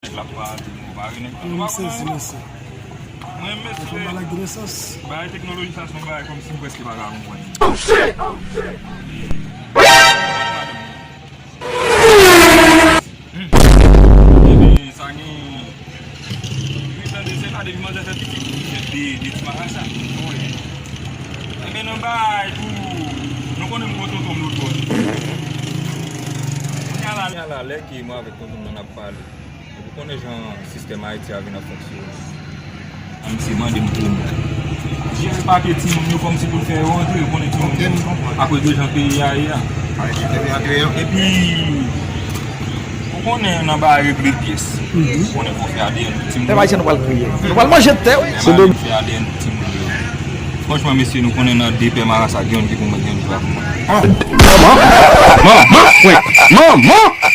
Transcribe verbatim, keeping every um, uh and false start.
Nèg la pale, nou pa ri, nèg la. Nou pa konprann. Mwen, mesye, bagay teknoloji sa, se yon bagay kòmsi m prèske pa ka konprann. Hmm. Ebyen, sa gen, wi, tande, se pa depi manzè fè pitit, de, de ti marasa. Ebyen, nan bagay tou, nou konnen m gon tonton m lòt bò. Kounye a la, kounye a la, lè ke mwen avèk tonton m nan ap pale, epi konnen jan sistèm Ayiti a vin ap fonksyone. An misye mande m pou m jere papye timoun yo, kòmsi pou l fè yo rantre, ou konnen timoun yo, akoz de jan peyi a ye a. Epi, ou konnen nan bagay regle pyès. Ou konnen fò fè A D N pou timoun yo. Pèp Ayisyen, nou pral kriye. Nou pral manje tè, wi. Fè A D N pou timoun yo. Franchman, mesye, nou konnen nan de pè marasa, gen youn ki pou mwen, gen youn ki pa pou mwen. Manman! Manman! Manman!